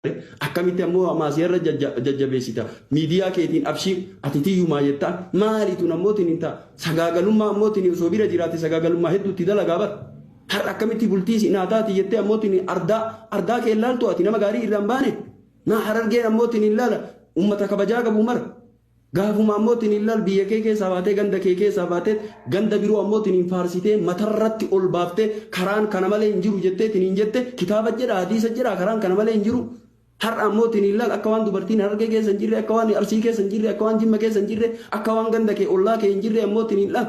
Akkamitti ammoo maasiyarra jajjabeessita? Miidiyaa keetiin abshiir ati tiyyumaa jettaan maali tun ammootiin hin ta'a. Sagaagalummaa ammootiin osoo bira jiraate sagaagalummaa hedduutti dalagaa bara. Har'a akkamitti bultii si naa taati jettee ammootiin ardaa ardaa kee ilaaltu ati nama gaarii irraan baane. Naa Harargeen ammootiin hin laala ummata kabajaa qabu mara. Gaafuma ammootiin hin laal biyya kee keessaa baatee ganda kee keessaa baatee ganda biroo ammootiin hin faarsitee matarratti ol baaftee karaan kana malee hin jiru jetteetiin hin jette kitaaba jedha hadiisa jedha karaan kana malee hin jiru. Har'a ammootiin hin laal akka waan dubartiin Harargee keessa hin jirre, akka waan Arsii keessa hin jirre, akka waan Jimma keessa hin jirre, akka waan ganda kee ollaa kee hin jirre ammootiin hin laal.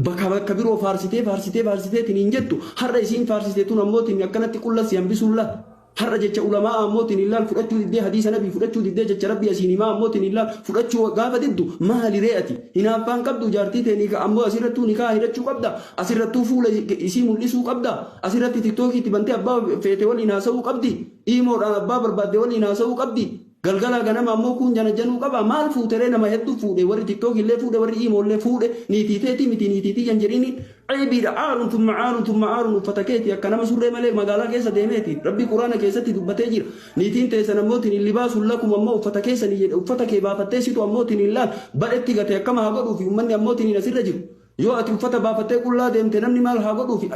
Bakka bakka biroo faarsitee faarsitee faarsiteetiin hin jettu. Har'a isiin faarsite tun ammootiin akkanatti qulla si hambisuun laal. Har'a jecha ulamaa ammootiin hin laal fudhachuu diddee, hadiisa nabii fudhachuu diddee, jecha rabbii asiin himaa ammootiin hin laal fudhachuu gaafa diddu maali ree ati? Hinaaffaan qabdu jaartii tee ni ammoo asirrattuu nikaa hidhachuu qabda, asirrattuu fuula isii mul'isuu qabda, asirratti tiktookii itti bantee abbaa feete waliin haasa'uu qabdi, iimoodhaan abbaa barbaadde waliin haasa'uu qabdi. Galgalaa ganama ammoo kuun janajjanuu qaba. Maal fuuteree? Nama hedduu fuudhe, warri tiktook illee fuudhe, warri iimoo illee fuudhe. Niitii teetii miti, niitii tiyyan jedhini. Ceebiidha. Aarun tumma aarun tumma aarun uffata keeti akka nama surree malee magaalaa keessa deemeeti. Rabbi quraana keessatti dubbatee jira. Niitiin teessan ammootiin libaasun lakum ammoo uffata keessanii jedhe. Uffata kee baafattee situ ammootiin hin laal badhetti gate akkama haa godhuufi ummanni ammootiin asirra jiru? Yoo ati uffata baafattee qullaa deemte namni maal haa godhuufi?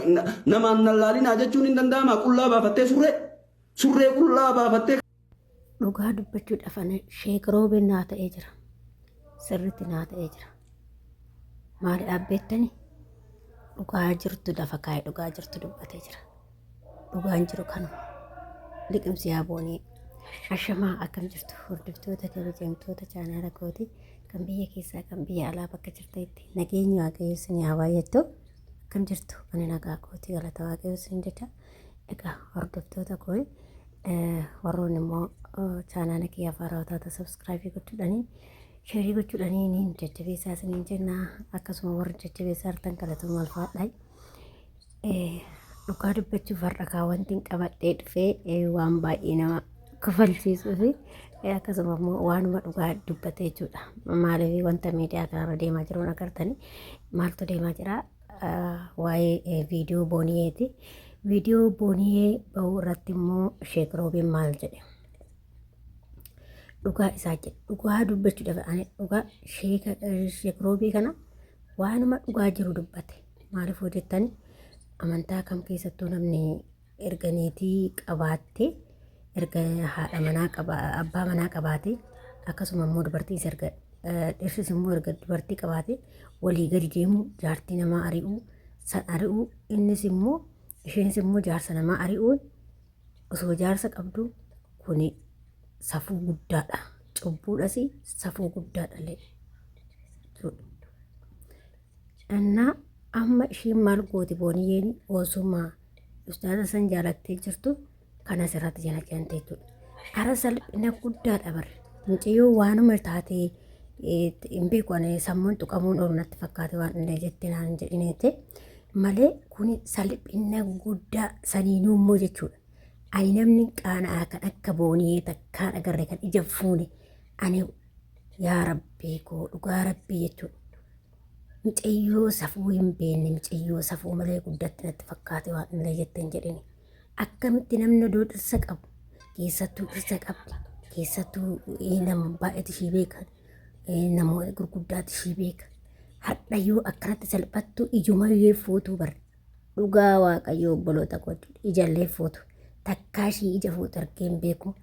Namaan nallaalinaa jechuun hin danda'ama? Qullaa baafattee, surree surree qullaa baafattee. Dhugaa dubbachuudhaaf ani Sheek Roobeen naa ta'ee jira. Sirriitti naa ta'ee jira. Maali dhaabbeettani? Dhugaa jirtu lafa kaa'ee dhugaa jirtu dubbatee jira. Dhugaan jiru kanuma. Liqimsi yaaboonii. Ashamaa, akkam jirtu hordoftoota kabajamtoota chaanaala kooti, kan biyya keessaa kan biyya alaa bakka jirtanitti nageenyi waaqayyo isin haa baay'attu. Akkam jirtu? Ani nagaa kooti, galata waaqayyo isin jecha. Egaa hordoftoota koo, warroonni immoo chaanaala kiyya haaraa taata subscribe gochuudhaanii, share gochuudhaanii ni jajjabeessaa isiniin jenna. Akkasuma warri jajjabeessaa jirtan galatoomaa, ulfaadhaa. Dhugaa dubbachuuf har'a kaa wanti hin qabadhee dhufee waan baay'ee nama kofalchiisuu fi akkasuma immoo waanuma dhugaa dubbate jechuudha. Maaliif wanta miidiyaa kanarra deemaa jiruun agartanii maaltu deemaa jira? Waa'ee viidiyoo Booniyeeti. Viidiyoo Booniyee bahuu irratti immoo Sheek Roobiin maal jedhe? Dhugaa isaa jedhe. Dhugaa dubbachuudhaaf ani dhugaa Sheek Roobii kana waanuma dhugaa jiru dubbate. Maaliif hojjettani? Amantaa kam keessattuu namni erga niitii qabaatte, erga haadha manaa qaba, abbaa manaa qabaate, akkasuma immoo dubartiis erga, dhirsis immoo erga dubartii qabaate walii gadi deemu, jaartii namaa ari'uu san ari'uu, innis immoo isheenis immoo jaarsa namaa ari'uun osoo jaarsa qabdu kuni safuu guddaadha. Cubbuudhas, safuu guddaadha illee. Innaa amma ishiin maal gooti Booniyyeen? Osuma ustaaza san jaalattee jirtu kana asirratti jala jante jechuudha. Ara salphina guddaadha barre. Mucayyoo waanuma taatee hin beeku, ani sammuun tuqamuun oolu natti fakkaate waan illee jettee naan jedhineete malee kuni salphina guddaa saniinuu immoo jechuudha. Ani namni qaana'aa kan akka Booniyee takkaan agarre kan ija fuune ani yaa rabbii koo, dhugaa rabbii jechuudha. Mucayyoo safuu hin beekne, mucayyoo safuu malee guddatti natti fakkaate waan illee jettee hin jedhini. Akkamitti namni odoo dhirsa qabu, keessattuu dhirsa qabdi, keessattuu nama baay'eetu ishii beeka, namoota gurguddaatu ishii beeka. Hadha yoo akkanatti salphattu ijumallee fuutuu barre. Dhugaa waaqayyoo obboloota koo ijallee fuutu. Takkaa ishii ija fuutu argee hin beeku.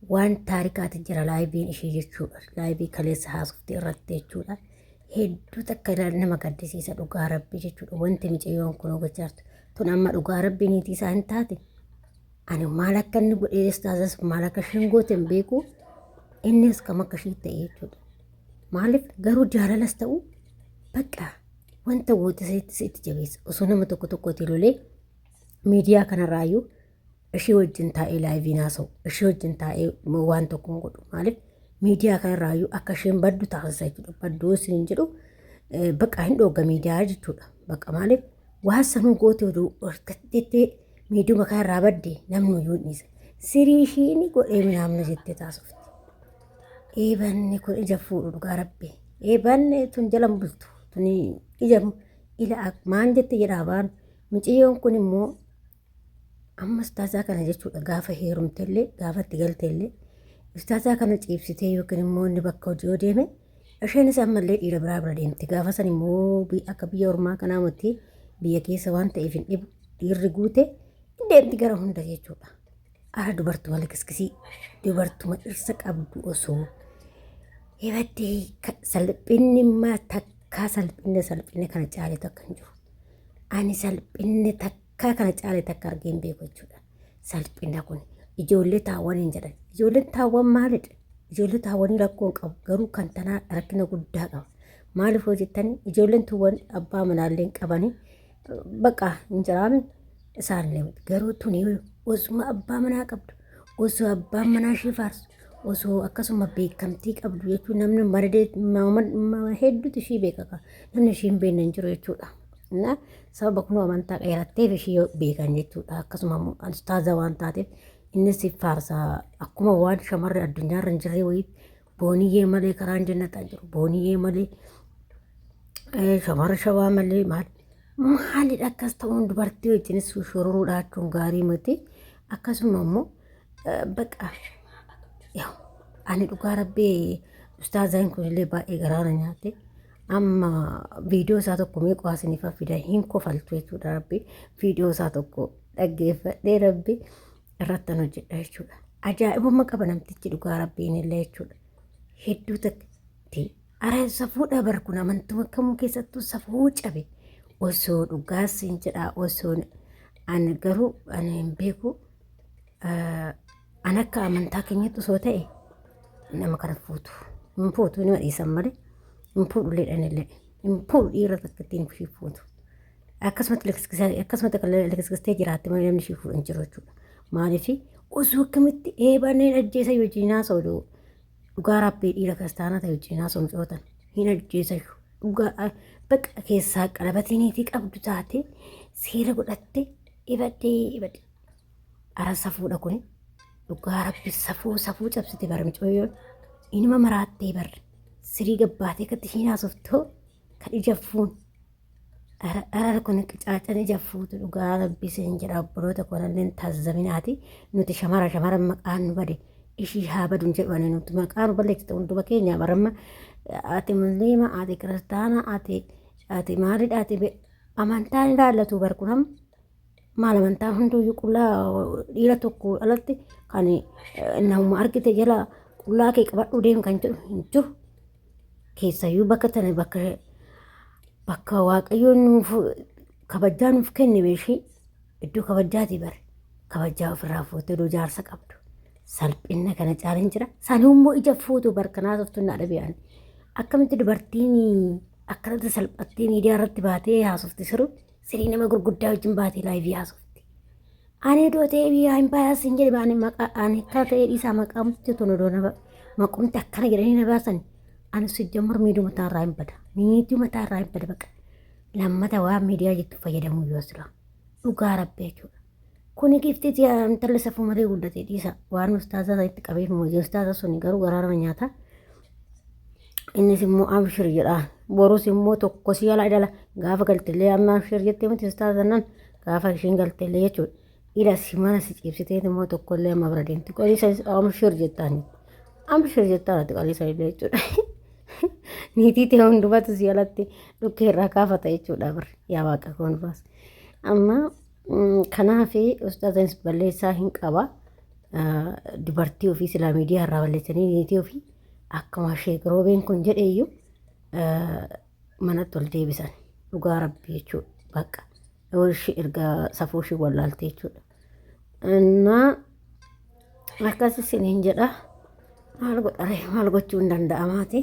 Waan taarikaati jira liveiin ishii jechuudha. Live kaleessa haasofte irratti jechuudha. Hedduu takka nama gaddisiisa dhugaa rabbii jechuudha. Wanti micayyoon kun gochaa jirtu. Tun amma dhugaa rabbii niitii isaa hin taate. Ani maal akka inni godhee taasas maal akka isheen goote hin beeku. Innis kam akka ishii ta'e jechuudha. Maaliif garuu jaalalas ta'u bakka wanta goote sitti itti jabeessa. Osoo nama tokko tokkotti lolee miidiyaa kanarraayyuu ishee wajjin taa'ee liveiin haasa'u, ishee wajjin taa'ee waan tokko hin godhu. Maaliif miidiyaa kanarraayyuu akka isheen baddu taasisa jechuudha. Badduu isin jedhu bakka hin dhoogga miidiyaa jechuudha. Bakka maaliif waan sanuu goote oduu horkattee miidiyuma kanarraa badde namni iyyuu hin dhiisa. Sirii ishiin godhee minaamna jettee taasifti. Eebanni kun ija fuudhu dhugaa rabbi. Eebanni tun jalan bultu. Tun ija ila maan jette jedhaa baan. Miciyyoon kun immoo Amma ustaazaa kana jechuudha gaafa heerumtellee gaafa itti galtellee ustaazaa kana ciibsitee yookiin immoo inni bakka hojii yoo deeme isheenis ammallee dhiira biraa bira deemti. Gaafa san immoo akka biyya ormaa kanaa miti, biyya keessa waan ta'eef hin dhibu, dhiirri guute hin deemti gara hunda jechuudha. Ara dubartuma likiskisii, dubartuma dhirsa qabdu osoo hibattee salphinni maa takkaa salphinni salphinni kana caale takka hin jiru. Ani salphinni takkaa kana caale takka argee hin beeku jechuudha. Salphina kun ijoollee taawwan hin jedhan. Ijoolleen taawwan maalidha? Ijoollee taawwanii rakkoo hin qabu, garuu kan tanaa rakkina guddaa qaba. Maaliif hoo jettanii, ijoolleen tuuwwan abbaa manaallee hin qabanii, baqa hin jiraame isaanillee miti. Garuu tuni osuma abbaa manaa qabdu, osoo abbaan manaa ishee faarsu, osoo akkasuma beekamtii qabdu jechuun namni maradee hedduutu ishii beeka, namni ishii hin beekne hin jiru jechuudha. Na sababa kunoo amantaa dheeratteef ishii beekan jechuudha. Akkasuma ustaaza waan taateef innis faarsa, akkuma waan shamarri addunyaarra hin jirre wayii, booniyyee malee karaan jannataa jiru, booniyyee malee, shamarra shawaa malee maal maalidha? Akkas ta'uun dubartii wajjinis shororuu dhaachuun gaarii miti. Akkasuma immoo baqa ani dhugaa rabbii ustaazaan kunillee baay'ee garaana nyaate. Amma viidiyoo isaa tokko mee qo'aasiniif fida, hin kofaltu jechuudha. Rabbi viidiyoo isaa tokko dhaggeeffadhee rabbi irratti hojjedha jechuudha. Ajaa'ibumma qaba namtichi dhugaa rabbiin illee jechuudha. Hedduu takkatti ara safuudha bar kun, amantuma kamuu keessattuu safuu cabe. Osoo dhugaas hin jedhaa, osoo ani garuu ani hin beeku, an akka amantaa keenyatti osoo ta'e nama kana fuutu hin fuutu, nama dhiisan malee hin fuudhullee, dhanillee hin fuudhu, dhiira takka ittiin ishii fuutu. Akkasumatti likiskistee jiraatti malee namni ishii fuudhu hin jiru jechuudha. Maaliif osoo akkamitti eebanneen ajjeesa wajjin haasa'u, dhugaa rabbii dhiira kiristaanaa ta'e wajjin haasa'u mucootan hin ajjeesayu. Dhugaa baqa keessaa qalabatii niitii qabdu taate seera godhatte ibadhee ibadhe. Ara safuudha kuni, dhugaa rabbi safuu safuu cabsite bara mucayyoon, inuma maraattee barre sirii gabbaatee akkatti ishiin haasoftu kan ija fuun. Ara kun qicaacan ija fuutu, dhugaa rabbi isin jedha obboloota koonalleen taazzaminaati. Nuti shamara shamara maqaan nu bade ishii haa badu hin jedhu ani, nuti maqaa nu balleessite hunduma keenya baramma. Ati musliima, ati kiristaana, ati maalidha, ati amantaan ilaallatu bar kun amma maal amantaa hunduyyuu qullaa dhiira tokko alatti kan namuma argite jala qullaa kee qabadhuu deemu kan jedhu hin jiru. Keessayyuu bakka tana bakka Waaqayyoon nuuf kabajaa nuuf kenne beeshii iddoo kabajaati bare, kabajaa ofirraa fuutee iddoo jaarsa qabdu. Salphina kana caalan jira. Sanuu immoo ija fuutu barkanaa softuun na dhabe. Akkamitti dubartiin akkanatti salphattee miidiyaa irratti baatee haasofti siru sirii nama gurguddaa wajjin baatee live haasofti? Ani iddoo ta'ee biyyaa hin baay'as hin jedhe, ani maqaa ani akkana ta'ee dhiisaa, maqaa murtii tun odoo nama maqumti akkana jedhanii na baasan, ani sijjammar miidiyuu mataa irraa hin bada, miidiyuu mataa irraa hin bada. Baqa lammata waan miidiyaa jettu fayyadamuu yoo sila dhugaa rabbi jechuudha. Kuni gifti intalli safuu malee guddate dhiisa, waan ustaaza itti qabeef mootii ustaaza suni garuu garaa nama nyaata. Innis immoo abshir jedha. Borus immoo tokko si jala dhala gaafa galtellee amma abshir jettee miti ustaaza nan gaafa isheen galtellee jechuudha. Ila si mana si ciibsitee immoo tokkollee amma bira deemti. Qalii abshir jettaan. Abshir jettaan ati qalii sanillee jechuudha. Niitii ta'e hundumatu si jalatti dhukkee irraa kaafata jechuudha bar, yaa waaqa koon baas. Amma kanaaf ustaazanis balleessaa hin qaba. Dubartii ofii silaa miidiyaa irraa balleessanii niitii ofii akkuma sheek roobeen kun jedheeyyuu manatti ol deebisan, dhugaa rabbi jechuudha. Bakka ishii erga safuu ishii wallaalte jechuudha. Innaa akkas isiniin jedha, maal godhare, maal gochuu hin danda'amaati.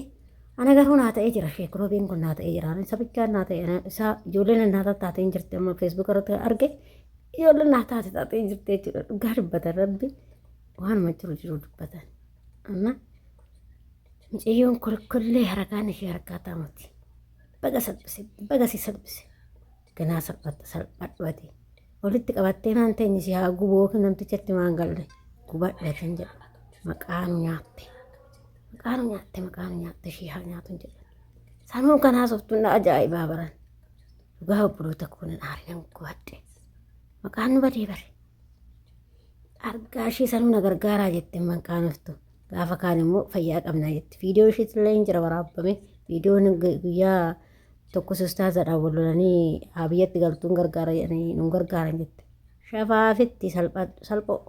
Ana garuu naa ta'ee jira, sheek roobeen kun naa ta'ee jira. Isa bichaan naa ta'e, isa ijoolleen naa taatee hin jirti, amma Facebook irratti arge, ijoolleen naa taate taatee hin jirti jechuudha. Dhugaa dubbatan, rabbi waanuma jiru jiru dubbatan. Amma mucayyoon kolkollee harkaan ishee harkaa taamuti. Baga salphise, baga si salphise. Ganaa salphatta, salphadhu ati. Walitti qabattee maan teenye si haa gubu yookiin namtichatti maan galle gubadhu ati hin jedhu. Maqaa nu nyaatte. Maqaa nu nyaatte, maqaa nu nyaatte, ishee haa nyaatu hin jedhu. Sanuu kan haasoftuun na ajaa'ibaa baran. Dhugaa obboloota koo nan aare, nan gubadhe. Maqaan nu badee bare. Argaa ishee sanuu na gargaaraa jette manqaanoftu. Gaafa kaan immoo fayyaa qabnaa jetti. Viidiyoo isheetillee hin jira waraabbame. Viidiyoon guyyaa tokkos ustaazaadhaan wal lolanii haa biyyatti galtuun gargaara jedhanii nun gargaaran jette. Shafaafitti salphoo.